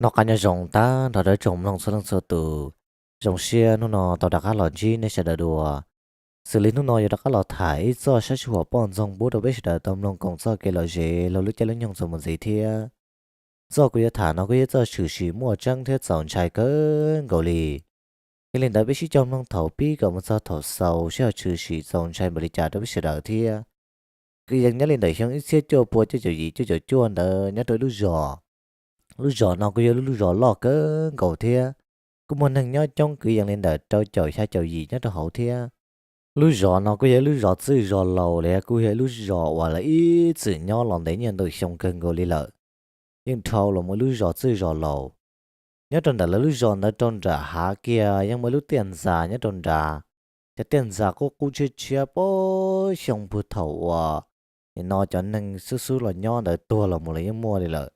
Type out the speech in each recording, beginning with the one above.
Noj qab nyob zoo tag nrho rau tsoom mloog txhua leej txhua tus. Zoo siab hnub no tau rov qab los ntsib nej sawv daws dua. Xws li hnub no yuav rov qab los tham ib txoj sab sij huam poj ntxoog pub rau peb sawv daws tau mloog koom txoj kev lom zem laug lub caij lub nyoog txuas mus ntxiv thiab. Txoj kuv yuav tham no kuj yog txoj tshwm sim muaj tseeb thiab txaus ntshai kawg nkaus li. Yog li ntawd peb sib cog mloog thaum pib kom mus txog thaum xaus seb ho tshwm sim txaus ntshai npaum li cas rau peb sawv daws thiab. Kwv yees nyob li ntawm xyoo ib txhiab cuaj pua cuaj caum yim cuaj caum cuaj ntawd nyob rau ib lub zos. Lub zos no kuj yog lub zos loj kawg nkaus thiab. Kuj muaj neeg nyob coob kwv yees li ntawm rau caum xya caum yim nyob rau hauv thiab. Lub zos no kuj yog ib lub zos txwj zos laus los yog kuj yog ib lub zos uas lawv ib txwm nyob los ntev nyiaj ntau xyoo kawg nkaus li lawm. Yeej dhau los mus ib lub zos txwj zos laus. Nyob rau ntawm lawv lub zos ntawd rau nram hav kiag yeej muaj ib lub tiaj ntxas nyob rau nrad. Cov tiaj ntxas qub qub tshiab tshiab puag xyoo puag thaum uas nim no cov neeg xub xub los nyob ntawd tuag los mus los yeej muaj li lawm.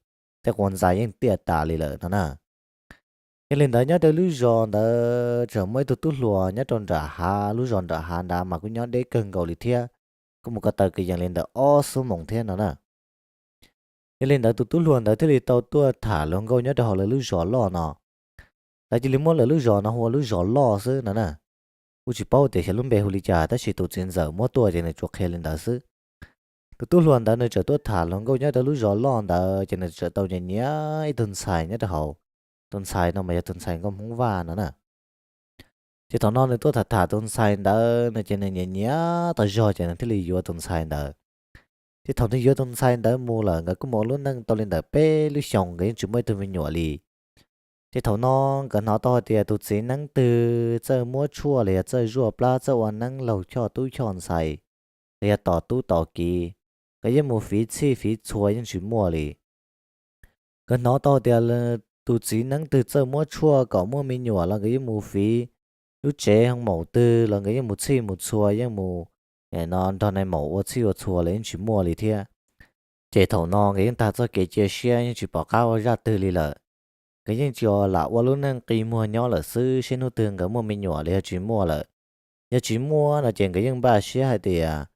Tej quav ntxas yeej tiaj tas li lawm no na. Yog li ntawd nyob rau lub zos ntawd tseem muaj ib tug tub hluas nyob rau nram hav, lub zos nram hav nrad mas kuj nyob deb kawg nkaus li thiab. Kuj mus ko taw kwv yees li ntawm ob xuab moos thiab no na. Yog li ntawd tus tub hluas ntawd thiaj li tau tuaj tham hluas nkauj nyob rau hauv lawv lub zos loj no. Lawv cia li muab lawv lub zos no hu ua lub zos loj xwb no na. Kuj tsis paub tias xyov lub npe hu li cas tab sis tus txiv ntxawm muab tuaj ces nws tsuas qhia li ntawd xwb. Tus tub hluas ntawd nws txawm tuaj tham hluas nkauj nyob rau lub zos loj ntawd ces nws txawm tau nyiam nyiam ib tug ntxhais nyob rau hauv. Tus ntxhais no mas yog tus ntxhais nkauj Hmoob Vaj no na. Ces thaum no nws tuaj tham tham tus ntxhais ntawd no ces nws nyiam nyiam tas zog ces nws thiaj li yuav tus ntxhais ntawd. Ces thaum nws yuav tus ntxhais ntawd mus lawm nkawd kuj mus ua lub neej tau li ntawm peb lub xyoos nkawd yeej tsis muaj ib tug me nyuam li. Ces thaum no nkawd hnov tau hais tias tus txiv neeb twg txawj muab tshuaj los yog txawj zuaj plab txawj ua neeb laug choj tub choj ntxhais los yog tos tub tos kiv, nkawd yeej mus fiv txhij fiv txhua yeej tsis muaj li. Nkawd hnov tau tias tus txiv neeb twg txawj muab tshuaj kom muaj me nyuam los nkawd yeej mus fiv, lub tsev hoo maum twg los nkawd yeej mus txhij mus txhua yeej mus, no nrog nais maum ua txhij ua txhua los yeej tsis muaj li thiab. Ces thaum no nkawd yeej tag txoj kev cia siab yeej tsis pom qab ua zaj twg li lawm. Nkawd yeej tsis lam ua lub neej qi muag nyob lawm xwb seb hnub twg nkawd muaj me nyuam los yog tsis muaj lawm. Yog tsis muaj no ces nkawd yeej npaj siab hais tias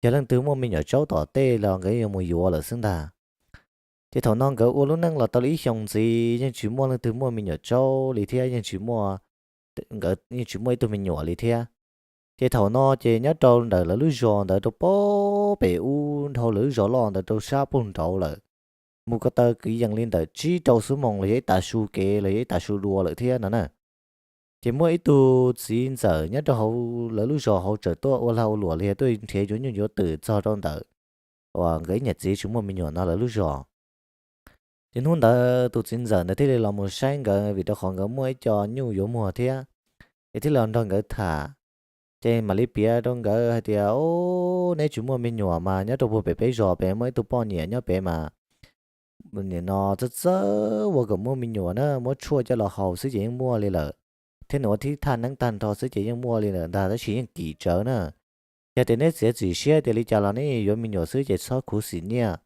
yog leej twg muaj me nyuam tsaub tom tej los nkawd yuav mus yuav lawm xwb ntag. Ces thaum no nkawd ua lub neej los tau li ib xyoos ntxiv yeej tsis muaj leej twg muaj me nyuam tsaub li thiab yeej tsis muaj, nkawd yeej tsis muaj ib tug me nyuam li thiab. Ces thaum no ces nyob rau ntawm lawv lub zos ntawd rau pem ub dhau lawv lub zos loj ntawd rau sab puag nraud lawm, mus ko taw kwv yees li ntawm tsib rau xuab moos los yog ib tav su kev los yog ib tav su dua lawm thiab no na. Ces muaj ib tug txiv ntxawm nyob rau hauv lawv lub zos hauv txawm tuaj ua lag ua luam los yog tuaj nrhiav yuav nyuj yuav twm txog rau ntawm uas nkawd ib niam txiv tsis muaj me nyuam no lawv lub zos. Ces hnub ntawd tus txiv ntxawm ntawd thiaj li los mus saib nkawd vim rau qhov nkawd muaj ib co nyuj yuav muag thiab, ces thiaj li los nrog nkawd tham. Ces mam li piav rau nkawd hais tias, Ob, neb tsis muaj me nyuam mas nyob rau puag pem peb zos pem muaj ib tug poj niam nyob pem mas nim no txawj txawj ua kom muaj me nyuam na, muab tshuaj coj los haus xwb ces yeej muaj li lawm, thiab nws ua thib thaj neeb tag nrho xwb ces yeej muaj li lawm ntag tab sis yeej kim tsawv na. Yog tias neb txiav txim siab tias li cas los neb yuav me nyuam xwb ces txhob khuv xim nyiaj,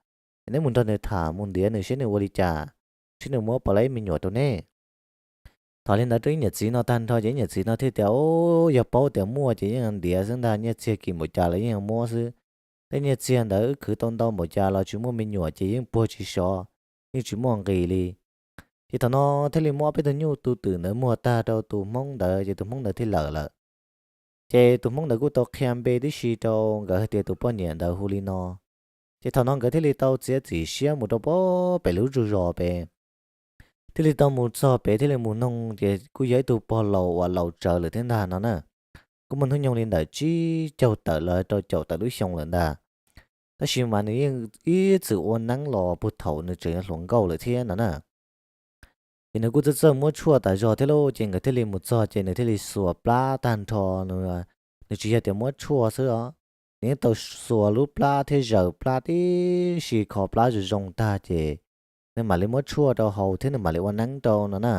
neb mus nrog nws tham mus ntiav nws seb nws ua li cas, seb nws muab puas tau ib me nyuam rau neb. Tham li ntawd rau ib niam txiv no tag nrho ces ib niam txiv no thiaj tias, Ob, yog paub tias muaj ces yeej ntiav xwb ntag, nyiaj txiag kim npaum cas los yeej muab xwb. Tej nyiaj txiag ntawd wb khwv tau ntau npaum cas los tsis muaj me nyuam ces yeej puag tsis sov, yeej tsis muaj nqis li. Ces thaum no thiaj li muab ob peb tug nyuj tu twm ntawd muag tag rau tus hmoob ntawd ces tus hmoob ntawd thiaj lawm lawm. Ces tus hmoob ntawd kuj tau qhia npe tib si rau nkawd hais tias tus poj niam ntawd hu li no. Ces thaum no nkawd thiaj li tau txiav txim siab mus rau pem lub zos pem, thiaj li tau mus txog pem thiaj li mus noog ces kuj yog ib tug pog laus uas laus tsawv lawm thiab ntag no na. Kuj muaj hnub nyoog li ntawm tsib caug tawm los rau caum tawm lub xyoo lawm ntag. Tab sis mas nws yeej ib txwm ua neeb los puag thaum nws tseem yog hluas nkauj lawm thiab no na. Ces nws kuj txawj txawj muab tshuaj tas zog thiab lauj, ces nkawd thiaj li mus txog ces nws thiaj li xuas plab tag nrho, nws tsis yog tias muab tshuaj xwb os, nws yeej tau xuas lub plab thiab zaws plab tib si kho plab zoo zoo tag ces nws mam li muab tshuaj rau haus thiab nws mam li ua neeb rau no na.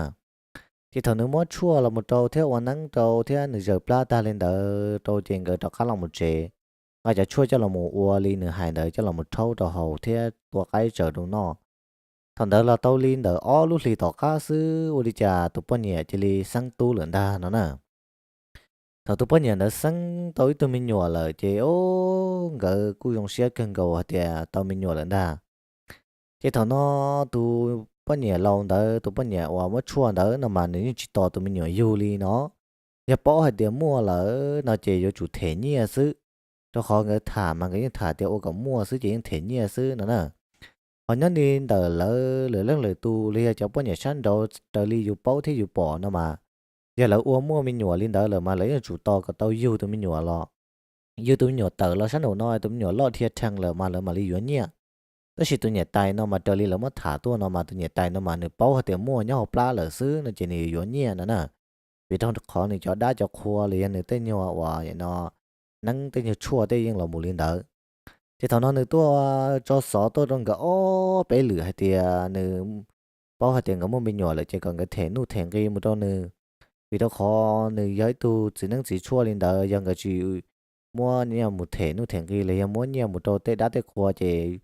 Ces thaum nws muab tshuaj los mus rau thiab ua neeb rau thiab nws zaws plab tag li ntawd rau ces nkawd rov qab los mus tsev, nqa cov tshuaj coj los mus ua li nws hais ntawd coj los mus rhaub rau haus thiab tua qaib tsaws rau noj. Thaum ntawd los tau li ntawm ob lub hlis tom qab xwb ua li cas tus poj niam cia li xeeb tub lawm ntag no na. Thaum tus poj niam ntawd xeeb tau ib tug me nyuam lawm ces o, nkawd kuj zoo siab kawg nkaus hais tias tau me nyuam lawm ntag. Ces thaum no tus poj niam laus ntawd, tus poj niam uas muab tshuaj ntawd no mas nws yeej tsis tos tus me nyuam yug li no. Yog paub hais tias muaj lawm no ces yuav tsum them nyiaj xwb, rau qhov nkawd tham mas nkawd yeej tham tias ua kom muaj xwb ces yeej them nyiaj xwb no na. Ho nyob li ntawm lawv lwm leej lwm tus los yog cov poj niam sab nraud raws li yus paub thiab yus pom no mas, yog lawv ua muaj me nyuam li ntawd lawm mas lawv yeej tsum tos kom tau yug tus me nyuam los, yug tus me nyuam tawm los sab nraum no tus me nyuam loj dhia rhees lawm mas lawv mam li yuav nyiaj. Tab sis tus niam tais no mas raws li lawv muab tham tuaj no mas tus niam tais no mas nws paub hais tias muaj nyob hauv plab lawm xwb no ces nws yuav yuav nyiaj no na. Vim rau qhov nws cov dab cov qhua los yog nws tej nyuag uas no neeb tej nyuag tshuaj tej yeej los mus li ntawd. Ces thaum no nws tuaj tso xov tuaj rau nkawd ob peb lwm hais tias nws paub hais tias nkawd muaj me nyuam lawm ces kom nkawd them nuj them nqi mus rau nws, vim rau qhov nws yog ib tug txiv neeb txiv tshuaj li ntawd, yog nkawd tsis muab nyiaj mus them nuj them nqi los yog muab nyiaj mus rau tej dab tej qhua ces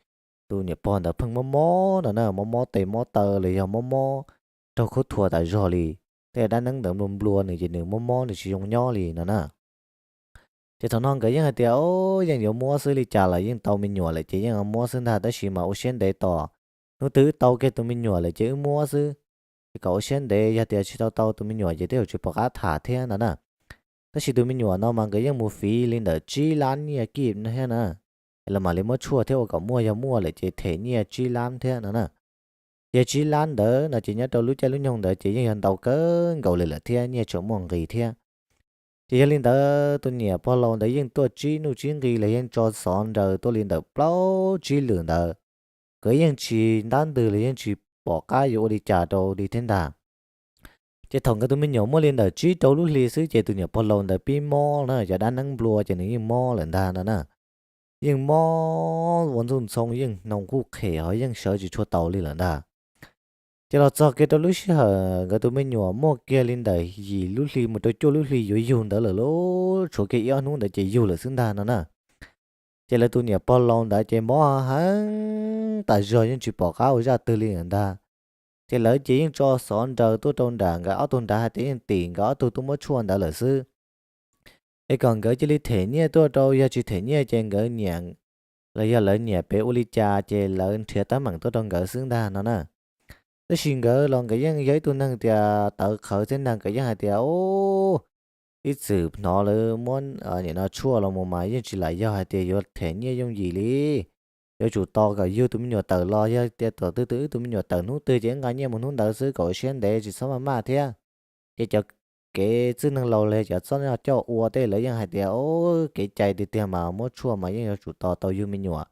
tus niam pog ntawd pheej mob mob no na, mob mob tes mob taw los yog mob mob raug khaub thuas tas zog li. Tej dab neeb ntawd nplua nplua nws ces nws mob mob nws tsis zoo nyob li no na. Ces thaum no nkawd yeej hais tias, o, yeej yuav muab xwb, li cas los yeej tau me nyuam lawm ces yeej muab xwb ntag, tab sis mas ua siab ntev tos, hnub twg wb tau kiag tus me nyuam lawm ces wb muab xwb. Ces kom ua siab ntev, yog tias tsis tau tau tus me nyuam ces twb yuav tsis pom qab tham thiab no na. Tab sis tus me nyuam no mas nkawd yeej mus fiv li ntawm tsib lab nyiaj kib thiab na, es lawv mam li muab tshuaj thiab ua kom muaj, yog muaj lawm ces them nyiaj tsib lab thiab no na. Ces tsib lab ntawd no ces nyob rau lub caij lub nyoog ntawd ces yeej yog ntau kawg nkaus li lawm thiab, nyiaj tseem muaj nqis thiab. Ces yog li ntawd tus niam pog laus ntawd yeej tuaj tsib nuj tsib nqi los yeej tso xov nraws tuaj li ntawm plaub tsib lwm ntawd, nkawd yeej tsis ntab ntws los yeej tsis pom qab yuav ua li cas rau li thiab ntag. Ces thaum nkawd tus me nyuam muaj li ntawm tsib rau lub hli xwb ces tus niam pog laus ntawd pib mob na, cov dab neeb nplua ces nws yeej mob lawm ntag no na. Yeej mob ua ntxuj ntxhoo, yeej hnoos quj qhem ho yeej sawv tsis tshua taus li lawm ntag. Ces los txog kiag rau lub sij hawm nkawd tus me nyuam muaj kiag li ntawm yim lub hli mus rau cuaj lub hli yuav yug ntawd lawm lauj, tshuav kiag ib ob hnub ntawd ces yug lawm xwb ntag no na. Ces lawv tus niam pog laus ntawd ces mob heev tas zog yeej tsis pom qab ua zaj twg li lawm ntag. Ces lawv ces yeej tso xov nraws tuaj rau nram nkawd ob tug nrad hais tias yeej tim nkawd ob tug tuaj muab tshuaj ntawd lawm xwb, es kom nkawd cia li them nyiaj tuaj rau, yog tsis them nyiaj ces nkawd niam los yog lawv niam pem ua li cas ces lawv nrhiav teeb meem tuaj rau nkawd xwb ntag no na. Tab sis nkawd los nkawd yeej yog ib tug neeg tias tawv qhawv thiab ntag, nkawd yeej hais tias, o, ib txwm hnov lawv muab nim no tshuaj los mus mas yeej tsis lam yog hais tias yuav them nyiaj yooj yim li. Yuav tsum tos kom yug tus me nyuam tawm los, yog tias tom twg tus wb tus me nyuam tawm hnub twg ces wb nqa nyiaj mus hnub ntawd xwb, kom ua siab ntev tsis txhob maj maj thiab. Ces cov kev txwj neeg laus los cov txoj coj ua tej lawv yeej hais tias, o, kev cai tiag tiag mas muab tshuaj mas yeej yuav tsum tos tau yug me nyuam.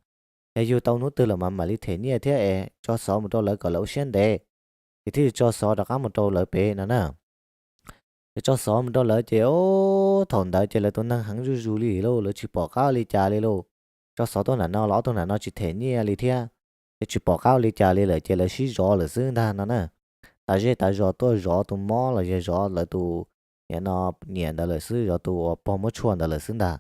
Yog yug tau hnub twg lawm mas mam li them nyiaj thiab es tso xov mus rau lawv kom lawv ua siab ntev, ces thiaj li tso xov rov qab mus rau lawv pem no na. Ces tso xov mus rau lawv ces, o, thaum ntawd ces lawv tus neeg heev zuj zus li lauj, lawv tsis pom qab ua li cas li lauj. Tso xov tuaj nram no los ob tug nram no tsis them nyiaj li thiab, ces tsis pom qab ua li cas li lawm ces lawv sib zov lawm xwb ntag no na. Tas zej tas zos tuaj zov tus mob los yog zov lawv tus, nim no, niam ntawd lawm xwb, zov tus uas pog muab tshuaj ntawd lawm xwb ntag.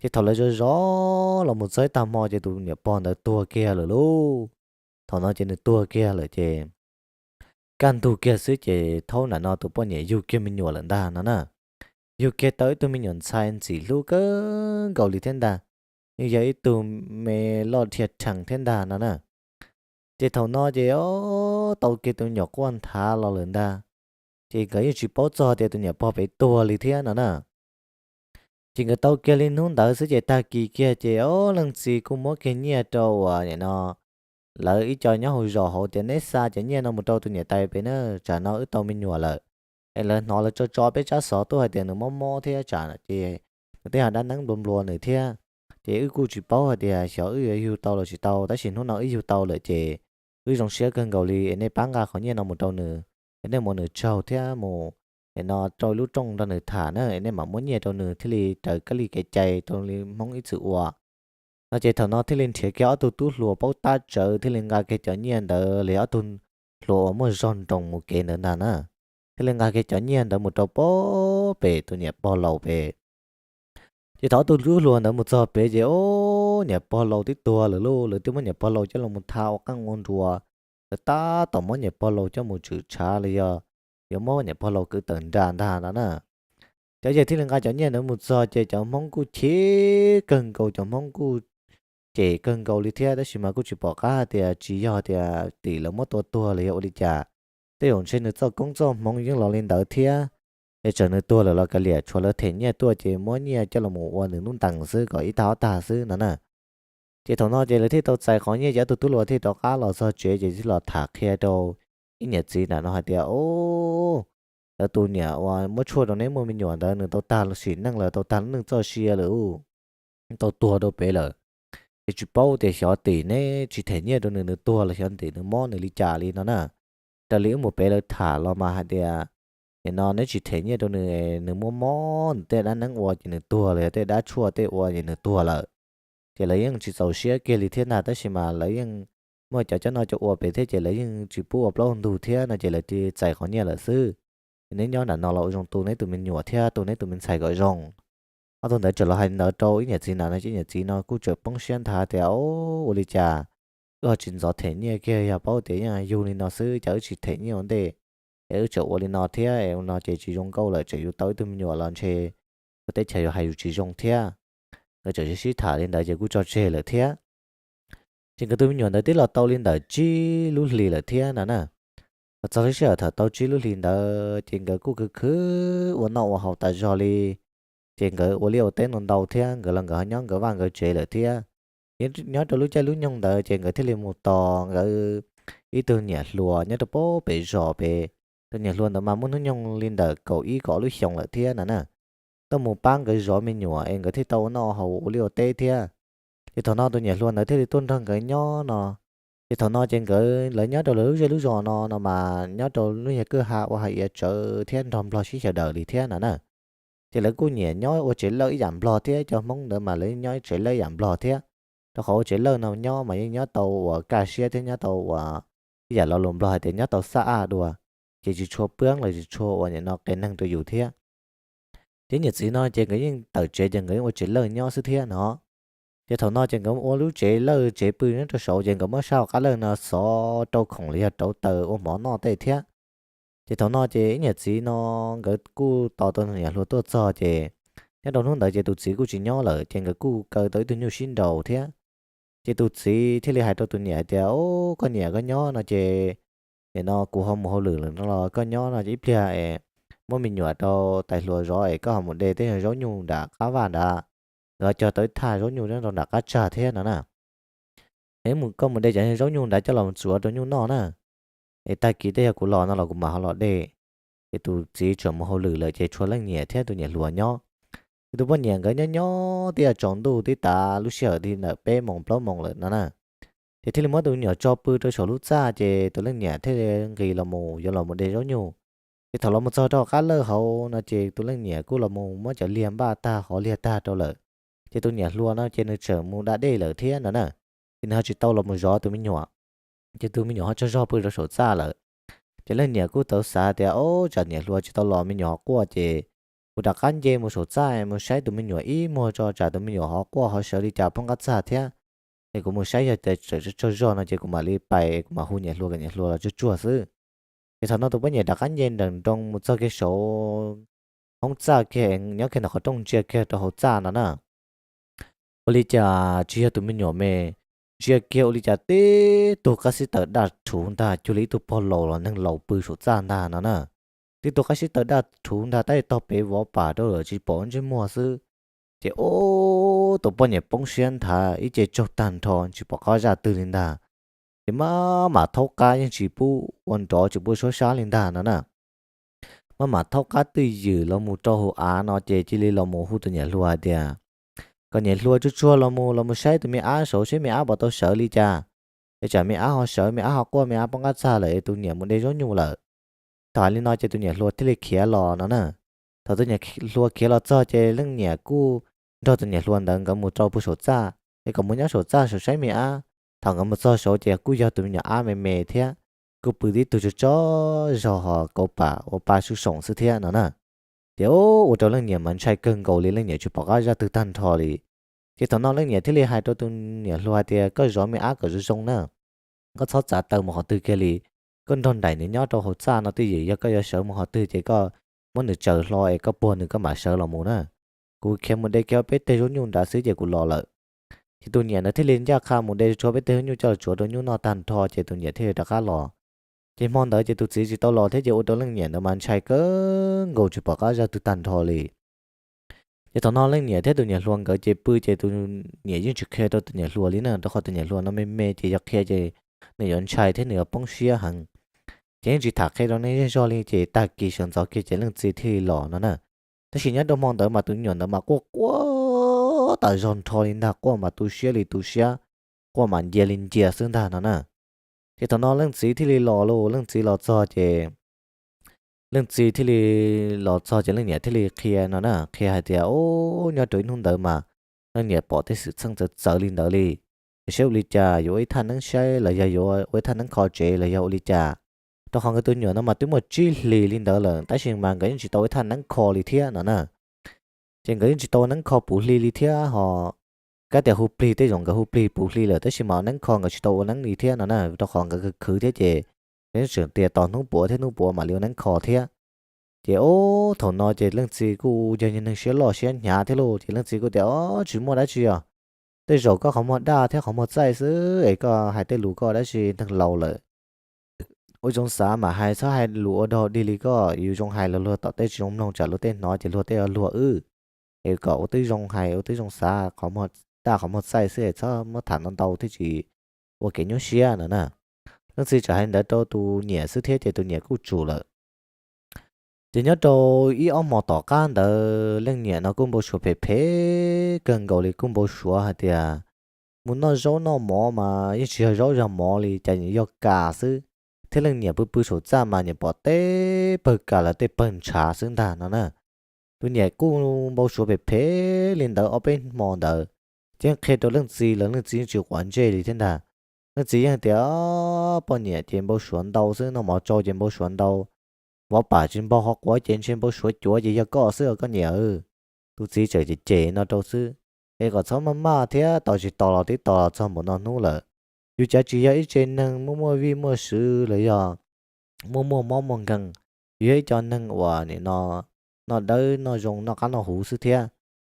Ces thaum lawv zov zov los mus txog ib tag hmo ces tus niam pog ntawd tuag kiag lawm lauj. Thaum no ces nws tuag kiag lawm ces kaj ntug kiag xwb ces thaum nram no tus poj niam yug kiag me nyuam lawm ntag no na. Yug kiag tau ib tug me nyuam ntxhais ntxim hlub kawg nkaus li thiab ntag, yeej yog ib tug me loj dhia rhees thiab ntag no na. Ces thaum no ces, o, tau kiag tus me nyuam quaj nthav los lawm ntag. Ces nkawd yeej tsis paub txog tias tus niam pog pem tuag li thiab no na. Ces nkawd tau kiag li hnub ntawd xwb ces tag kis kiag ces, o, leej txiv kuj muab kiag nyiaj rau uas nim no lawv ib co nyob hauv zos hauv tias neb xa cov nyiaj no mus rau tus niam tais pem na, tsam no wb tau me nyuam lawm. Es lawv hnov lawv tso tso peb tsab xov tuaj hais tias nws mob mob thiab tsam ces nws tej yam dab neeb nplua nplua nws thiab. Ces wb kuj tsis paub hais tias xyov wb yuav yug tau los tsis tau, tab sis hnub no wb yug tau lawm ces wb zoo siab kawg nkaus li, es nej pab nqa qhov nyiaj no mus rau nws, es nej mus nws tsaug thiab mus, nim no rau lub rooj nrog nws tham na, es nej mam muab nyiaj rau nws thiaj li raws kab li kev cai rau li Hmoob ib txwm ua. No ces thaum no thiaj li nrhiav kiag ob tug tub hluas paub tab tsawv thiaj li nqa kiag cov nyiaj ntawd li ob tug hluas uas muaj zog nroos mus kev ntawd ntag na, thiaj li nqa kiag cov nyiaj ntawd mus rau pem tus niam pog laus pem. Ces thaum ob tug tub hluas ntawd mus txog pem ces, o, niam pog laus twb tuag lawm lauj, lawv twb muab niam pog laus coj los mus tha ua qeej ua nruas, lawv tab tom muab niam pog laus coj mus tshwm tshav los yog yuav muab niam pog laus kwv tawm nram ntag no na. Cov yawg thiaj li nqa cov nyiaj ntawd mus txog ces cov Hmoob kuj chim kawg nkaus, cov Hmoob kuj cem kawg nkaus li thiab, tab sis mas kuj tsis pom qab hais tias tsis yog tias tim lawv muab tua tuag los yog ua li cas. Tej zaum ntshe nws txoj koob txoj hmoov yeej los li ntawd thiab, es txawm nws tuag lawm los kav liam tshuav lawv them nyiaj tuaj ces muab nyiaj coj los mus ua nws lub ntees xwb kom ib tag ob tag xwb no na. Ces thaum no ces lawv thiaj tau txais qhov nyiaj ces ob tug tub hluas thiaj rov qab los txog tsev ces thiaj los tham qhia rau ib niam txiv ntawm no hais tias, Ub, lawv tus niam uas muab tshuaj rau neb muaj me nyuam ntawd nws tau tag sim neej lawm, tau tag lub neej txoj sia lawm, tau tuag rau pem lawm. Es tsis paub tias xyov tim neb tsis them nyiaj rau nws nws tuag los xyov tim nws mob nws li cas li no na. Raws li wb mus pem lawv tham los mas hais tias, nim no neb tsis them nyiaj rau nws, nws muaj mob nws tej dab neeb ua ces nws tuag los yog tej dab tshuaj tej ua ces nws tuag lawm. Ces lawv yeej tsis txaus siab kiag li thiab ntag, tab sis mas lawv yeej muaj cov coj noj coj ua pem thiab ces lawv yeej tsis pub ua plaub ntug thiab no ces lawv thiaj txais qhov nyiaj lawm xwb. Ces neb nyob nram no los ua zoo tu neb tus me nyuam thiab tu neb tus me ntxhais kom zoo. Ob tug ntawd txawm los hais ntawd rau ib niam txiv ntawm no ces ib niam txiv no kuj txawm poob siab nthav tias, Ub, ua li cas wb ho tsis ntxov them nyiaj kiag, yog paub tias yeej yug li no xwb cas wb tsis them nyiaj ua ntej, es wb tseem ua li no thiab es ua no ces tsis zoo nkauj lawm, tseem yug tau ib tug me nyuam los ntshe ua teb chaws yuav hais yus tsis zoo thiab. Nkawd txawm sib sib tham li ntawd ces kuj tso tseg lawm thiab. Ces nkawd tus me nyuam ntawd twb los tau li ntawm tsib lub hlis lawm thiab no na. Txog lub sij hawm thaum tau tsib lub hlis ntawd ces nkawd kuj khwv khwv ua noj ua haus tas zog li. Ces nkawd ua liaj ua teb ntau ntau thiab, nkawd los nkawd ho nyob nkawd vaj nkawd tsev lawm thiab. Nyob rau lub caij lub nyoog ntawd ces nkawd thiaj li mus tos nkawd ib tug niam hluas nyob rau pem zos pem. Tus niam hluas ntawd mas muaj hnub nyoog li ntawm kaum ib kaum ob lub xyoos lawm thiab no na. Tuaj mus pab nkawd zov me nyuam es nkawd thiaj tau ua noj haus ua liaj ua teb thiab. Ces thaum no tus niam hluas ntawd thiaj li tuaj nrog nkawd nyob no. Ces thaum no ces nkawd lawv nyob rau lawv lub zej lub zos no no mas nyob rau lub nyuag kwj ha ua hais iav tsawv thiab nrog nplog sib xyaw daws li thiab no na. Ces lawv kuj nyiam nyob ua tsev lawj ib yam nplog thiab, cov Hmoob ntawd mas lawv nyob tsev lawj ib yam nplog thiab, rau qhov ua tsev lawj no nyob mas yeej nyob tau uas kaj siab thiab nyob tau uas ib yam lo lus nplog hais tias nyob tau xab aj dua, ces tsis tshua pwb los tsis tshua uas nim no qias neeg rau yus thiab. Ces niam txiv no ces nkawd yeej tawm tsev ces nkawd yeej ua tsev lawj nyob xwb thiab no. Ces thaum no ces nkawd ua lub tsev lawj tsev pw nyob rau saud ces nkawd muab sab hauv qab lawj no xov rau khoom los yog rauv taws ua mov noj tej thiab. Ces thaum no ces ib niam txiv no nkawd kuj tos tau niam hluas tuaj txog ces nyob rau hnub ntawd ces tus txiv kuj tsis nyob lawm ces nkawd kuj kaw tau ib tug nyuj sib nraus thiab. Ces tus txiv thiaj li hais rau tus niam hais tias, Ub, koj niam koj nyob no ces nim no kuv ho mus hauj lwm lawm no los koj nyob no ces ib pliag es muab me nyuam rau tais hluas zov es koj ho mus de tej zaub nyuj nram qab vaj nrad, nkawd cog tau ib thaj zaub nyuj nyob rau nram qab tsag thiab no na. Es koj mus de cov zaub nyuj nrad coj los txuav rau nyuj noj na, es tag kis tej yog kuv los no los kuv mam ho los de. Ces tus txiv tseem mus hauj lwm lawm ces tshuav leej niam thiab tus niam hluas nyob. Ces tus poj niam nkawd nyob nyob twb yuav tsaus ntuj twb tav lub sij hawm li ntawm peb moos plaub moos lawm no na. Ces thiaj li muab tus me nyuam tso pw rau saum lub txaj ces tus leej niam thiaj li nqis los mus yuav los mus de zaub nyuj. Ces thaum los mus txog rau qab lawj hauv no ces tus leej niam kuj los mus muab cov liag npaj tag hov liag tag rau lawm. Ces tus niam hluas no ces nws tseem mus da dej lawm thiab no na. Ces nws ho tsis tau los mus zov tus me nyuam, ces tus me nyuam ho tsaug zog pw rau saum txaj lawm. Ces leej niam kuj tau xav tias, Ob, tsam niam hluas tsis tau los me nyuam ho quaj ces kuv rov qab nce mus saum txaj mus saib tus me nyuam ib muag tso tsam tus me nyuam ho quaj ho sawv li cas poob qab txaj thiab. Es kuv mus saib yog tias tseem tsaug zog no ces kuv mam li pais kuv mam hu niam hluas kom niam hluas los tsuag tsuag xwb. Ces thaum no tus poj niam rov qab nce nrawm nroos mus txog kiag saum hoob txaj kiag nyob kiag ntawm qhov rooj ntsia kiag rau hauv txaj no na. Ua li cas tsis yog tus me nyuam me, ntsia kiag ua li cas tib tug qab xib taws daj rhuv ntag cuag li ib tug pog laus los neeg laus pw saum txaj ntag no na. Tib tug qab xib taws daj rhuv ntag tab tom tog pem vov pam rau lawm tsis pom ntsej muag xwb. Ces ub, tus poj niam poob siab nthav ib ce tsaug tag nrho tsis pom qab zaj twg li ntag. Ces maj mam thaub qab yeej tsis pub ua nrov tsis pub suab sab li ntag no na. Maj mam thaub qab twj ywm los mus rau hauv av no ces cia li los mus hu tus niam hluas hais tias, Kom niam hluas tsuag tsuag los mus los mus saib tus me ab saud saib me ab puas tau sawv li cas. Es tsam me ab ho sawv me ab ho quaj me ab poob qab txaj lawm es tus niam mus de zaub nyuj lawm. Thaum hais li no ces tus niam hluas thiaj li khiav los no na. Thaum tus niam hluas khiav los txog ces leej niam kuj nrog tus niam hluas ntawd nkawd mus rau puag saum txaj, es kom mus nyob saum txaj saum saib me ab. Thaum nkawd mus txog saud ces kuj yog tus me nyuam ab me me thiab, kuj pw tib tug tsaug tsaug zog ho kauv pam ua pa sub soom xwb thiab no na. Ces ua rau leej niam mas ntshai kawg nkaus li, leej niam tsis pom qab zaj twg tag nrho li. Ces thaum no leej niam thiaj li hais rau tus niam hluas hais tias, Koj zov me ab kom zoo zoo na, koj txhob txav taw mus qhov twg kiag li. Koj nrog nraim nws nyob rau hauv txaj no twj ywm, yog koj yuav sawv mus qhov twg ces koj muab nws tsaws hlo es koj puag nws koj mam sawv los mus na. Kuv khiav mus de kiag ob peb teg zaub nyuj nrad xwb ces kuv los lawm. Ces tus niam ntawd thiaj li ncaj qha mus de tshuav peb teg nyuj coj los tsuav rau nyuj noj tag nrho ces tus niam thiaj li rov qab los. Ces hmo ntawd ces tus txiv tsis tau los thiab ces ua rau leej niam ntawd mas ntshai kawg nkaus tsis pom qab zaj twg tag nrho li. Ces thaum no leej niam thiab tus niam hluas nkawd ces pw ces tus niam yeej tsis qhia rau tus niam hluas li na, rau qhov tus niam hluas no me me ces yog qhia ces nws yuav ntshai thiab nws yuav poob siab heev. Ces yeej tsis tham qhia rau neeg zej zog li ces tag kis sawv ntxov kiag ces leej txiv thiaj li los no na. Tab sis nyob rau hmo ntawd mas tus me nyuam ntawd mas quaj quaj tas zog nrho li ntag, quaj mas tu siab li tu siab, quaj mas ncia li ncia xwb ntag no na. Ces thaum no leej txiv thiaj li los lauj, leej txiv los txog ces leej txiv thiaj li los txog ces leej niam thiaj li qhia no na, qhia hais tias, Ub, nyob rau ib hnub ntawd mas leej niam pom tej xwm txheej txawv txawv li ntawd li. Es saib ua li cas, yuav ua ib thaj neeb saib los yog yuav ua ib thaj neeb kho tsev los yog ua li cas? Rau qhov nkawd tus me nyuam no mas twb muaj tsib hlis li ntawd lawm tab sis mas nkawd yeej tsis tau ua ib thaj neeb kho li thiab no na. Ces nkawd yeej tsis tau ua neeb kho puv hli li thiab ho, kab tias hu plig tej zaum nkawd hu plig puv hli lawm tab sis mas ua neeb kho nkawd tsis tau ua neeb li thiab no na, rau qhov nkawd khwv khwv thiab ces nkawd yeej tseem tias tos hnub puav thiab hnub puav mam li ua neeb kho thiab. Ces ub, thaum no ces leej txiv kuj yog neeg siab loj siab hnyav thiab lauj, ces leej txiv kuj tias, Ob, tsis muaj dab tsi os, tej zaum koj qhov muag daj thiab qhov muag txaij xwb es koj hais tej lus koj dab tsi, neeg laus lawm. Ua zoo xav mas hais, txhob hais lus ua dog dig li koj, yus zoo hais los luag tom tej tsis zoo mloog, tsam luag tej hnov ces luag tej luag wb. Es kom ua tib zoo hais ua tib zoo xav, qhov muag daj qhov muag txaij xwb es txhob muab tham ntau ntau thiaj tsis ua kev nyuaj siab no na. Leej txiv txawm hais ntawd rau tus niam xwb thiab ces tus niam kuj tsum lawm. Ces nyob rau ib ob hmo tom qab ntawd leej niam no kuj npau suav phem phem kawg nkaus li, kuj npau suav hais tias mus noj zaub noj mov mas yeej tsis yog zaub yog mov li, cas yog kam xwb, thiab leej niam pw pw saum txaj mas niam pom tej pawg kam los tej pawg ntshav xwb ntag no na. Tus niam kuj npau suav phem phem li ntawd ob peb hmo ntawd, ces qhia rau leej txiv los leej txiv yeej tsis quav ntsej li thiab ntag. Leej txiv yeej tias, Poj niam ces npau suav ntau xwb, noj mov tsau ces npau suav ntau, vov pam tsis npau qhov quav ces ntshe npau suav cuav ces yog koj xwb os koj niam. Tus txiv txawm cem cem no rau xwb, es kom txhob maj maj thiab, tos tsis tos los twb tos los txog npaum no hnub lawm. Yus cav tsis yog ib tse neeg muaj muaj vij muaj sw los yog muaj muaj mob muaj nkeeg, yus yog ib co neeg uas nim no noj dawb noj zoo noj qab noj huv xwb thiab,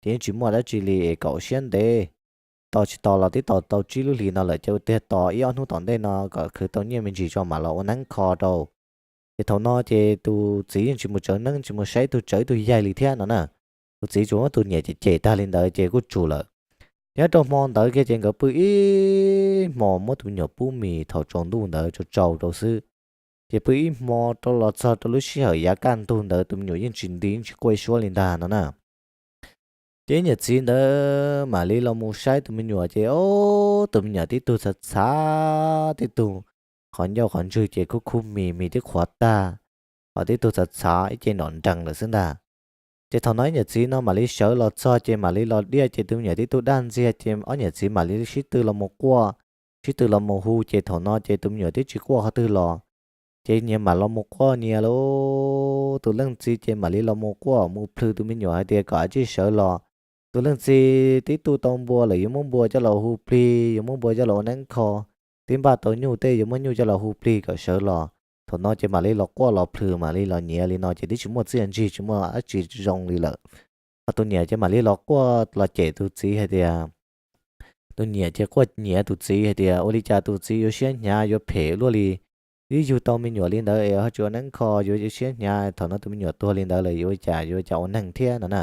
ces yeej tsis muaj dab tsi li es kom siab ntev. Tos tsis tos los twb tos tau tsib lub hlis no lawm, ces ua tiag tos ib ob hnub tom ntej no kom khwv tau nyiaj me ntsis tso mam los ua neeb kho rau. Ces thaum no ces tus txiv yeej tsis mus tsawv neeb, tsis mus saib tus tsawv tus yaig li thiab no na. Tus txiv tsuas muab tus niam cem cem tag li ntawd ces kuj tsum lawm. Nyob rau hmo ntawd kiag ces nkawd pw ib hmos muab tus me nyuam pub mis thaum tsaus ntuj ntawd tsau tsau rau xwb. Ces pw ib hmo rau los txog rau lub sij hawm yav kaj ntug ntawd tus me nyuam yeej tsis nti yeej tsis quaj suab li ntag no na. Ces ib niam txiv ntawd mam li los mus saib tus me nyuam ces ob, tus me nyuam tib tug txhav txhav, tib tug qhov ncauj qhov ntswg ces khuj khuj mis mis tib qhuav tag, ho tib tug txhav txhav ib ce nrom nrees lawm xwb ntag. Ces thaum no ib niam txiv no mam li sawv los txog ces mam li los diaj ces tus me nyuam tib tug daj ntxiag ces ob niam txiv mam li sib tw los mus quaj, sib tw los mus hu ces thaum no ces tus me nyuam twb tsis quaj qhov twg los. Ces nyias mam los mus quaj nyias lauj, tus leej txiv ces mam li los mus quaj mus plhws tus me nyuam hais tias kom tsij sawv los. Tus leej txiv twb tu tau npua lawm, yuav muab npua coj los hu plig, yuav muab npua coj los ua neeb kho, twb npaj tau nyuj tej, yuav muab nyuj coj los hu plig kom sawv los. Thaum no ces mam li los quaj los plhws mam li los nyiav li no ces twb tsis muaj txiaj ntsig tsis muaj dab tsi zoo li lawm. Ho tus niam ces mam li los quaj los cem tus txiv hais tias, tus niam ces quaj nyiav tus txiv hais tias ua li cas tus txiv yuav siab hnyav yuav phem luaj li, twb yug tau me nyuam li ntawd es ho tsis ua neeb kho, yuav siab hnyav, thaum no tus me nyuam tuag li ntawd lawm yuav ua cas, yuav ua cas ua neeg thiab no na.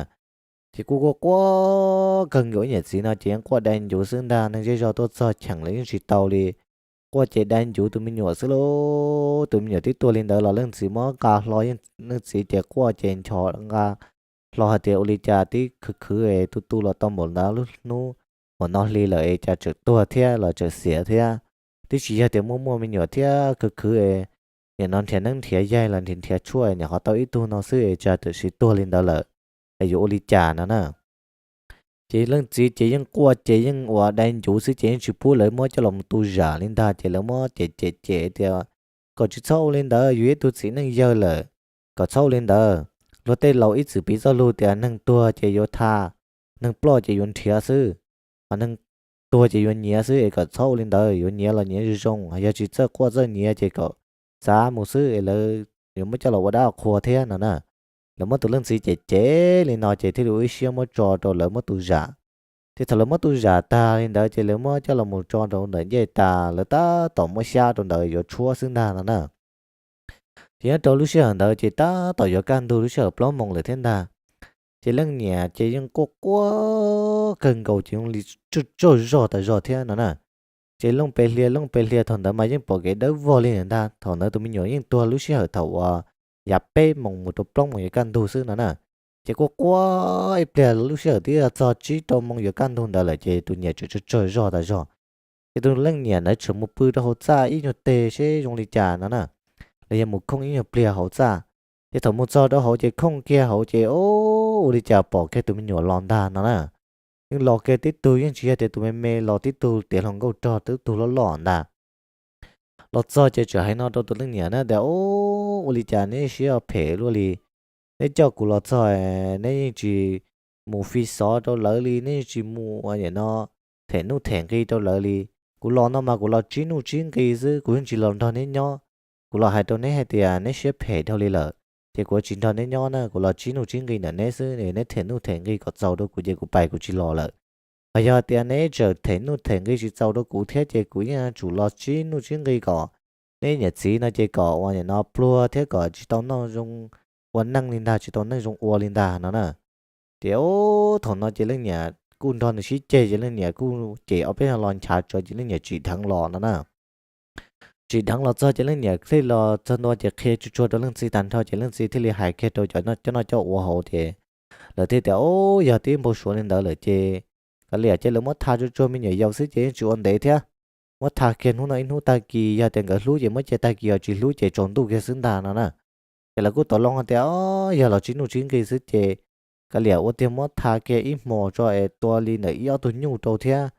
Ces kuj quaj quaj kawg nkaus, ib niam txiv no ces yeej quaj dai ncuv xwb ntag, neeg zej zog tuaj txog cheem los yeej tsis tau li. Quaj ces dai ncuv tus me nyuam xwb lauj, tus me nyuam twb tuag li ntawd los leej txiv muab nqa hlo, leej txiv ces quaj ces ncho nqa hlo hais tias ua li cas twb khwv khwv es tu tu los tau npaum ntawd lub hnub, npaum no hli lawm es cas tseem tuag thiab los tseem xiam thiab. Twb tsis yog tias muaj muaj me nyuam thiab khwv khwv es nim no nrhiav neeb nrhiav yaig los nrhiav nrhiav tshuaj es nim qhov tau ib tug no xwb es cas tam sim tuag li ntawd lawm, es yuav ua li cas no na. Ces leej txiv ces yeej quaj ces yeej ua dai ncuv xwb ces yeej tsis pub lawv muab coj los tu zam li ntag, ces lawv muab cem cem cem tias kom tsis txhob ua li ntawd, yus yog ib tug txiv neej yawg lawm, kom txhob ua li ntawd. Luag tej laus ib txwm piv txoj lus tias neeg tuag ces yuav tha, neeg ploj ces yuav nrhiav xwb, ho neeg tuag ces yuav nyiav xwb es kom txhob ua li ntawd, yuav nyiav los nyiav zoo zoo, yog tsis txawj quaj txawj nyiav ces kom xav mus xwb es lawv yuav muab coj los ua dab qhua thiab no na. Lawv muab tus leej txiv cem cem li no ces thiaj li ua ib siab muab tso rau lawv muab tu zam. Ces thaum lawv muab tuj zam tag li ntawd ces lawv muab coj los mus tso rau ntawm ncej tas, lawv tab tom muab xyab rau ntawd yuav tshuab xwb ntag no na. Ces nyob rau lub sij hawm ntawd ces tab tom yuav kaj ntug lub sij hawm plaub moos lawm thiab ntag. Ces leej niam ces yeej quaj quaj kawg nkaus ces zoo li tsaug zog tas zog thiab no na. Ces looj pes hlias looj pes hlias thaum ntawd mas yeej pom kev dawb vog li ntag. Thaum ntawd tus me nyuam yeej tuag lub sij hawm thaum uas yav peb moos mus rau plaub moos yuav kaj ntug xwb no na. Ces quaj quaj ib pliag lub sij hawm twb txog tsib rau moos yuav kaj ntug ntawd lawm ces tus niam tseem tsaug tsaug zog tas zog. Ces tus leej niam ntawd tseem mus pw rau hauv txaj ib nyuag teg seb zoo li cas no na, los yog mus khooj ib nyuag pliag hauv txaj. Ces thaum mus txog rau hauv ces khooj kiag hauv ces ua li cas pom kiag tus me nyuam los ntag no na. Yeej los kiag tib tug, yeej tsis yog tias tus me me los, tib tug tiav hluas nkauj rog, tib tug loj loj ntag. Los txog ces txawm hais no rau tus leej niam na tias, Ua li cas neb siab phem luaj li? Neb coj kuv los txog, neb yeej tsis mus fi xov rau lawv li, neb yeej tsis mus nim no them nuj them nqi rau lawv li. Kuv los no mas kuv los tsib nuj tsib nqi xwb, kuv yeej tsis los nrog neb nyob. Kuv los hais rau neb hais tias neb siab phem dhau li lawm, ces kuv tsis nrog neb nyob na, kuv los tsib nuj tsib nqi ntawm neb xwb, neb them nuj them nqi kom txaus rau kuv ces kuv pais kuv tsis los lawm. Hos yog tias neb tseem them nuj them nqi tsis txaus rau kuv thiab ces kuv yeej yuav tsum los tsib nuj tsib nqi kom neb niam txiv no ces kom ua nim no pluag thiab kom tsis tau noj zoo ua neej li ntag, tsis tau neej zoo ua li ntag no na. Ces thaum no ces leej niam kuj nrog nws sib ceg ces leej niam kuj cem ob peb lo los nchav tsawv ces leej niam tsim dheev los no na. Tsim dheev los txog ces leej niam thiaj los txog ntua ces qhia tsuag tsuag rau leej txiv tag nrho ces leej txiv thiaj li hais kiag rau cov noj coj ua hauv ces lawv thiaj tias, Yog twb npau suav li ntawd lawm ces kav liam, ces lawv muab tha tsuag tsuag me nyuam yaus xwb ces yeej tsis ua ntev thiab. Muab tha kiag hnub no ib hnub tag kis, yog tias nkawd hlub ces muab cia tag kis, yog tsis hlub ces tsaus ntuj kiag xwb ntag no na. Ces lawv kuj tau loo tias, Yog los tsib nuj tsib nqi xwb ces kav liam, ua tiag muab tha kiag ib hmos tso es tua li ntawm ib ob tug nyuj rau thiab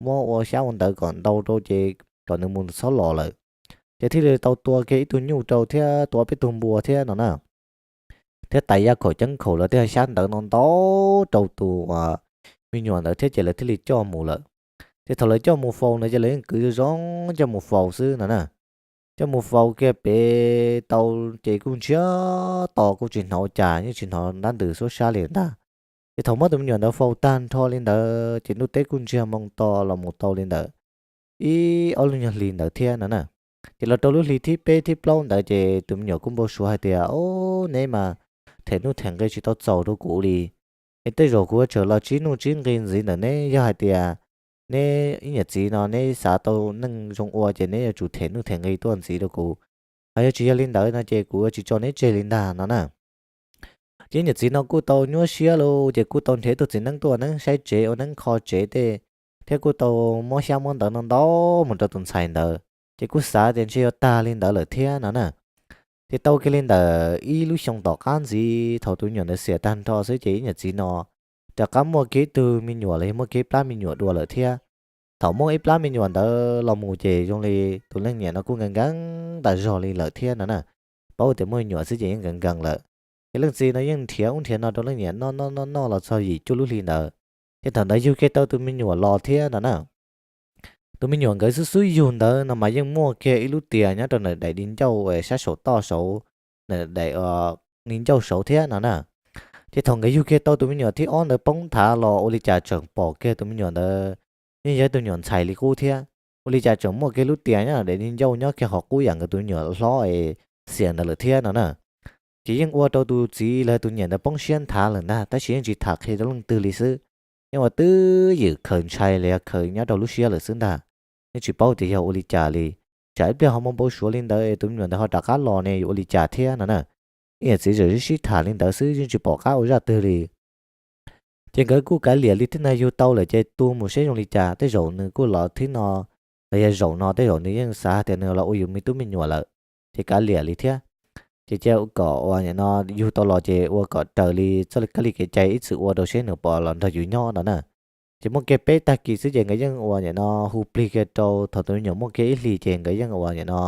muab ua xyab ua ntawv kom ntau rau ces kom nws mus txhob los lawm. Ces thiaj li tau tua kiag ib tug nyuj rau thiab tua peb tug npua thiab no na. Thiab tais yaj khaum ceeb khaum lawv thiaj xyab ntawv no ntau rau tus me nyuam ntawd thiab ces lawv thiaj li coj mus lawm. Ces thaum lawv coj mus faus no ces lawv yeej kwv zoo coj mus faus xwb no na. Coj mus faus kiag pem tau ces kuj ntsiag to kuj tsis hnov ua cas, yeej tsis hnov ntab ntws suab sab li ntag. Ces thaum muab tus me nyuam ntawd faus tag nrho li ntawd ces ntuj teb kuj ntsiag moo to los mus tau li ntawd ib ob lub nyuag hli ntawd thiab no na. Ces los rau lub hli thib peb thib plaub ntawd ces tus me nyuam kuj npau suav hais tias, Ob, neb mas them nuj them nqi tsis tau txaus rau kuv li. Es tej zaum kuv yuav tsum los tsib nuj tsib nqi ntxiv ntawm neb, yog hais tias neb ib niam txiv no neb xav tau neej zoo ua ces neb yuav tsum them nuj them nqi tuaj ntxiv rau kuv. Hos yog tsis yog li ntawd no ces kuv yuav tsis tso neb tseg li ntag no na. Ces niam txiv no kuj tau nyuaj siab lauj, ces kuj tau nrhiav ib tug txiv neeb tuaj ua neeb saib tsev ua neeb kho tsev tej, thiab kuj tau muab xyab muab ntawv no ntau mus rau tus ntxhais ntawd, ces kuj xav tias ntshe yuav tag li ntawd lawm thiab no na. Ces tau kiag li ntawm ib lub xyoo tom qab ntxiv thaum tus me nyuam ntawd xiam tag nrho xwb ces ib niam txiv no rov qab muaj kiag ib tug me nyuam los yog muaj kiag ib plab me nyuam dua lawm thiab. Thaum muaj ib plab me nyuam ntawd los mus ces zoo li tus leej niam no kuj nkees nkees tas zog li lawm thiab no na. Paub tias muaj me nyuam xwb ces yeej nkees nkees lawm. Ces leej txiv no yeej nrhiav ub nrhiav no rau leej niam noj noj noj noj los txog yim cuaj lub hli ntawd. Ces thaum ntawd yug kiag tau tus me nyuam los thiab no na. Tus me nyuam nkawd xub xub yug ntawd no mas yeej muaj kiag ib lub tias nyob rau ntawm daim di ncauj sab saum toj saud, ntawm daim di ncauj saud thiab no na. Ces thaum nkawd yug kiag tau tus me nyuam thib ob ntawd poob nthav los ua li cas tseem pom kiag tus me nyuam ntawd yeej yog ib tug nyuam ntxhais li qub thiab. Ua li cas tseem muaj kiag lub tias nyob daim di ncauj nyob kiag qhov qub yam nkawd tus me nyuam hlob es xiam ntawd lawm thiab no na. Ces yeej ua rau tus txiv los tus niam ntawd poob siab nthav lawm ntag, tab sis yeej tsis tham qhia rau leej twg li xwb. Yeej ua twj ywm khaws ntshai los yog khaws nyob rau lub siab lawm xwb ntag. Yeej tsis paub tias yog ua li cas li, tsam ib pliag ho muaj npau suav li ntawd es tus me nyuam ntawd ho rov qab los ne yuav ua li cas thiab no na. Ib niam txiv txawm sib sib tham li ntawd xwb yeej tsis pom qab ua zaj twg li. Ces nkawd kuj kav liam li thiab ntag, yug tau lawm ces tu mus seb zoo li cas, tej zaum nws kuj los thib no los yog zaum no, tej zaum nws yeej xav tias nws los ua yus me tub me nyuam lawm, ces kav liam li thiab. Ces cia kom ua nim no yug tau los ces ua kom raws li txoj kab li kev cai ib txwm ua rau seb nws puas los nrog yus nyob no na. Ces muaj kiag peb tag kis xwb ces nkawd yeej ua nim no hu plig kiag rau thaum tus me nyuam muaj kiag ib hlis ces nkawd yeej ua nim no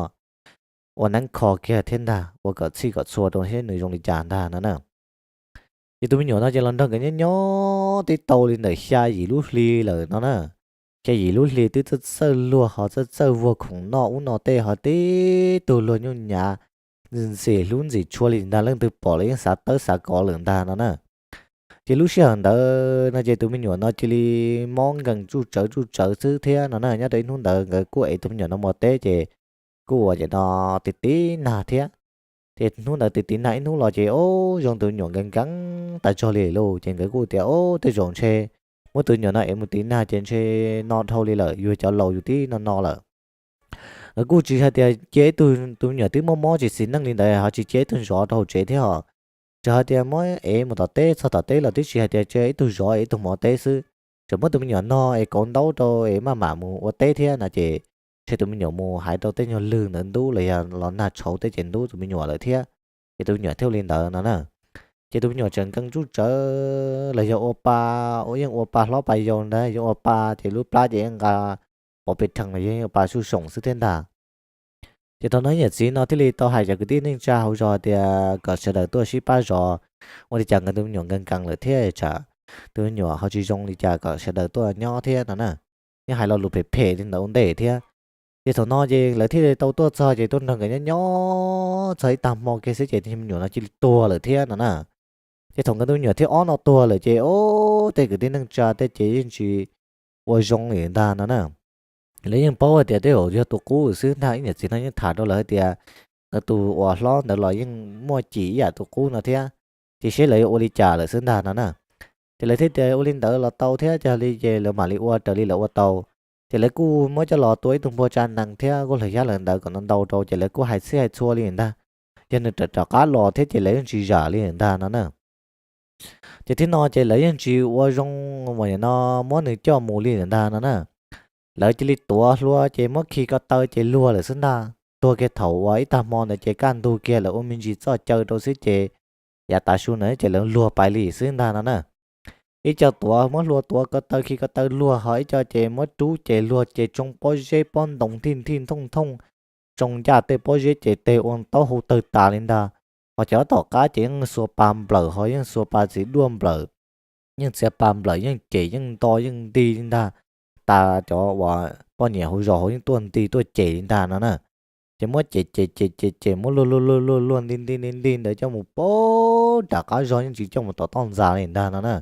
ua neeb kho kiag thiab ntag, ua kom txhij kom txhua rau seb nws zoo li cas ntag no na. Ces tus me nyuam no ces los nrog nkawd nyob nyob twb tau li ntawm xya yim lub hli lawm no na. Xya yim lub hli twb txawj txawj luag ho txawj txawj vuag khoom noj ub noj tej ho tib tug luag nyuj nyav ntxim hlub ntxim tshua li ntag, leej twg pom los yeej xav tawb xav kov lawm ntag no na. Ces lub sij hawm ntawd no ces tus me nyuam no cia li mob nkees tsuj tsawv tsuj tsawv xwb thiab no na. Nyob rau ib hnub ntawd nkawd kuj ev tus me nyuam no mus teb ces kuj ua li no tiv tiv nag thiab. Ces hnub ntawd tiv tiv nag ib hnub los ces ub zoo tus me nyuam nkees nkees tas zog li lauj. Ces nkawd kuj tias ub tej zaum ntshe muab tus me nyuam no ev mus tiv nag ces ntshe no dhau li lawm, yus cov laus yus tib no no lawm. Nkawd kuj tsis hais tias cia ib tug tus me nyuam twb mob mob tsis xis neej li ntawd ho tsis cia ib tug zov rau hauv tsev thiab hos. Tsis hais tias muab ev mus tom teb txog tom teb los twb tsis hais tias cia ib tug zov ib tug mus ua teb xwb, tseem muab tus me nyuam no es kauv ntaub rau es maj mam mus ua teb thiab no ces ntshe tus me nyuam mus hais rau tej nyuag lwg ntawd ntub los yog los nag tshauv tej ces ntub tus me nyuam lawm thiab. Ces tus me nyuam thiaj li ntawd no na. Ces tus me nyuam tseem nkees tsuj tsawv los yog ua pa, yeej ua pa hlob pa yau ntag, yog ua pa ces lub plab ces yeej nqa pov pes rhees los yog ua pa suj soom xwb thiab ntag. Ces thaum no niam txiv no thiaj li tau hais cov kwv tij neej tsa hauv zos tias kom sawv daws tuaj sib pab zov ua li cas nkawd tus me nyuam nkees nkees lawm thiab tsam tus me nyuam ho tsis zoo li cas kom sawv daws tuaj nyob thiab no na. Yeej hais lo lus phem phem li ntawd ua ntej thiab. Ces thaum no ces lawv thiaj li tau tuaj txog ces tuaj nrog nkawd nyob nyob txog ib tag hmo kiag xwb ces tus me nyuam no cia li tuag lawm thiab no na. Ces thaum nkawd tus me nyuam thib ob no tuag lawm ces ub tej kwv tij neej tsa tej ces yeej tsis ua zoo li ntag no na. Lawv yeej paub hais tias tej zaum yog tus qub xwb ntag, ib niam txiv no yeej tham rau lawv hais tias nkawd tus uas hlob ntawd los yeej muaj cim ib yam tus qub no thiab, ces seb lawv yuav ua li cas lawm xwb ntag no na. Ces lawv thiaj tias ua li ntawd los tau thiab, ces li ces lawv mam li ua raws li lawv ua tau. Ces lawv kuj muab coj los tua ib tug npua tsa nees thiab kuj hlawv xyab hlawv ntawv kom ntau ntau rau, ces lawv kuj hais txhij hais txhua li ntag. Yog nws rov rov qab los thiab ces lawv yeej tsis zam li ntag no na. Ces thiab no ces lawv yeej tsis ua zoo uas no muab nws coj mus li ntag no na. Lawv cia li tuav hlua ces muab khi ko taw ces luag lawm xwb ntag. Tuag kiag thaum uas ib tag hmo ntawd ces kaj ntug kiag lawv ua me ntsis txoj caw rau xwb ces yav tav su ntawd ces lawv luag pais li xwb ntag no na. Ib co tuav muab hlua tuav ko taw khi ko taw luag, ho ib co ces muab rub ces luag ces tsoo pob zeb pob ntoo thij thij thooj thooj, tsoo ncaj tej pob zeb ces teg ua taub hau tawg tas li ntag. Ho cov tom qab ces yeej xuas pas nplawm, ho yeej xuas pas txiv duaj nplawm, yeej txiav pas nplawm, yeej cem yeej nto yeej nti li ntag. Tas cov uas poj niam hauv zos hauv yeej tuaj nti tuaj cem li ntag no na. Ces muab cem cem cem cem cem muab luag luag luag luag luag nti nti nti nti ntawd coj mus pem nram qab zog, yeej tsis coj mus tom toj ntxas li ntag no na.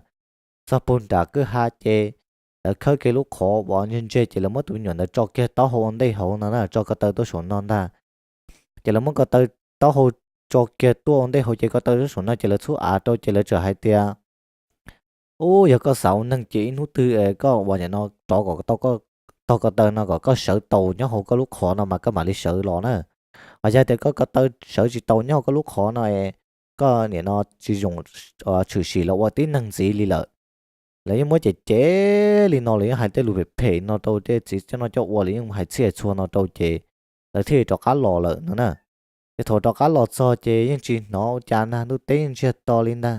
Txog puag nram kwj ha ces lawv khawb kiag lub qhov uas ntseg ntseg ces lawv muab tus me nyuam ntawd tso kiag taub hau ua ntej hauv no na, tso ko taw tuaj saum no ntag. Ces lawv muab ko taw taub hau tso kiag tuaj ua ntej hauv ces ko taw tuaj saum no ces lawv txhub av rau ces lawv txawm hais tias, ub, yog koj xav ua neeg ces ib hnub twg koj uas nim no rov kom tau ko taw no kom koj sawv tau nyob hauv koj lub qhov no mas koj mam li sawv los na. Ho yog tias koj ko taw sawv tsis tau nyob hauv koj lub qhov no, koj nim no tsis zoo tshwm sim los ua tib neeg ntxiv li lawm. Lawv yeej muab cem cem li no, lawv yeej hais tej lus phem phem no rau tej txiv coj noj coj ua, lawv yeej hais txhij hais txhua no rau ces lawv thiaj li rov qab los lawm no na. Ces thaum rov qab los txog ces yeej tsis hnov ua cas ntag, ntuj teb yeej ntsiag to li ntag.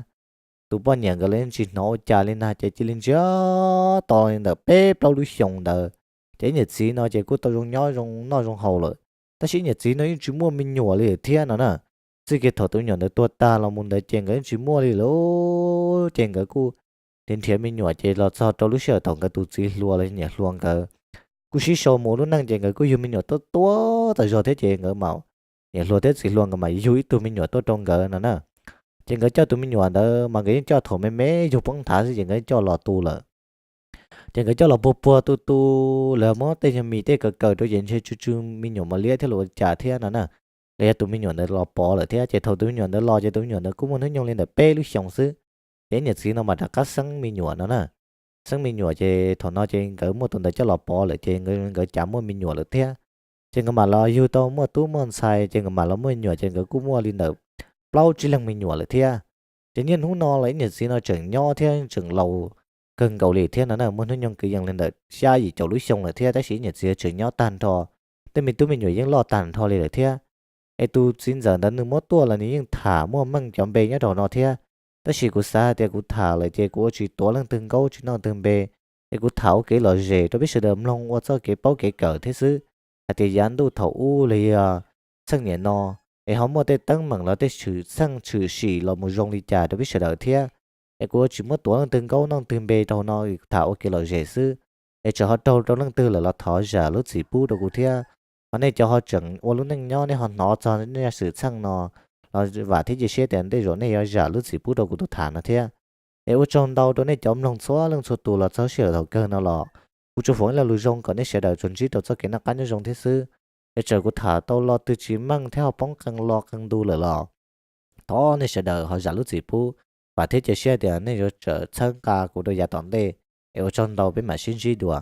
Tus poj niam nkawd los yeej tsis hnov ua cas li ntag, ces cia li ntsiag to li ntawm peb plaub lub xyoos ntawd. Ces ib niam txiv no ces kuj tau zoo nyob zoo noj zoo haus lawm, tab sis ib niam txiv no yeej tsis muaj me nyuam li thiab no na. Txij kiag thaum tus me nyuam ntawd tuag tag los mus ntawd ces nkawd yeej tsis muaj li lawm, ces nkawd kuj nrhiav nrhiav me nyuam ces los txog rau lub sij hawm thaum nkawd tus txiv hluas los niam hluas nkawd kuj sib sau mus lub neej ces nkawd kuj yug me nyuam tuaj tuaj tas zog thiab ces nkawd mam, niam hluas thiab txiv hluas nkawd mam yug ib tug me nyuam tuaj rau nkawd no na. Ces nkawd coj tus me nyuam ntawd mas nkawd yeej coj thaum me me yug poob nthav xwb ces nkawd yeej coj los tu lawm. Ces nkawd coj los puag puag tu tu, lawv muab tej nyuag mis tej kaws kaws rau ces ntshe tsw tsw me nyuam mos liab thiab los ua cas thiab no na. Los yog tus me nyuam ntawd los pov lawm thiab, ces thaum tus me nyuam ntawd los ces tus me nyuam ntawd kuj muaj hnub nyoog li ntawm peb lub xyoos xwb. Ces niam txiv no mas rov qab xeeb me nyuam no na. Xeeb me nyuam ces thaum no ces nkawd muaj tus ntawd coj los pov lawm ces nkawd cas muaj me nyuam lawm thiab. Ces nkawd mam los yug tau muaj tub muaj ntxhais ces nkawd mam los muaj me nyuam ces nkawd kuj muaj li ntawm plaub tsib leeg me nyuam lawm thiab. Ces niaj hnub no los ib niam txiv no tseem nyob thiab tseem laus kawg nkaus li thiab no na, muaj hnub nyoog kwv yees li ntawm xya yim caum lub xyoo lawm thiab, tab sis ib niam txiv tseem nyob tag nrho, tej me tub me nyuam yeej loj tag nrho li lawm thiab. Es tus txiv ntxawm ntawd nws muab tuaj los nws yeej tham muaj meej cov npe nyob rau no thiab. Tab sis kuv xav hais tias kuv tham lawm ces kuv ua tsis tuav leej twg nkaub tsis noj leej twg npe, es kuv tham ua kev lom zem rau peb sawv daws mloog ua txoj kev paub kev kawm thiab xwb, hais tias yav ntuj thaum ub los yog txheej niam no, es ho muaj tej teeb meem los tej txheej tshwm sim los mus zoo li cas rau peb sawv daws thiab. Es kuv ua tsis muab tuav leej twg nkaub noj leej twg npe rau no, tham ua kev lom zem xwb. Es txawm ho raug rau leej twg lawm los thov zam lub txim pub rau kuv thiab. Ho nej cov ho tseem ua lub neej nyob nej ho hnov txog nej xwm txheej no los vam thiab cia siab tias tej zaum nej yuav zam lub txim pub rau kuv tus tham no thiab. Es ua tsaug ntau rau nej cov mloog txhua leej txhua tus los txog sij hawm thaum kawg no los kuv tsuas foom ib lo lus zoo kom nej sawv daws tsuas ntsib rau txoj kev noj qab nyob zoo thiab xwb. Es txawm kuv tham tau lo twg tsis meej thiab ho poob qee lo qee ntu lawm los thov nej sawv daws ho zam lub txim pub, vam thiab cia siab tias nej yuav tsum txhawb nqa kuv rau yav tom ntej. Es ua tsaug ntau, peb mam sib ntsib dua.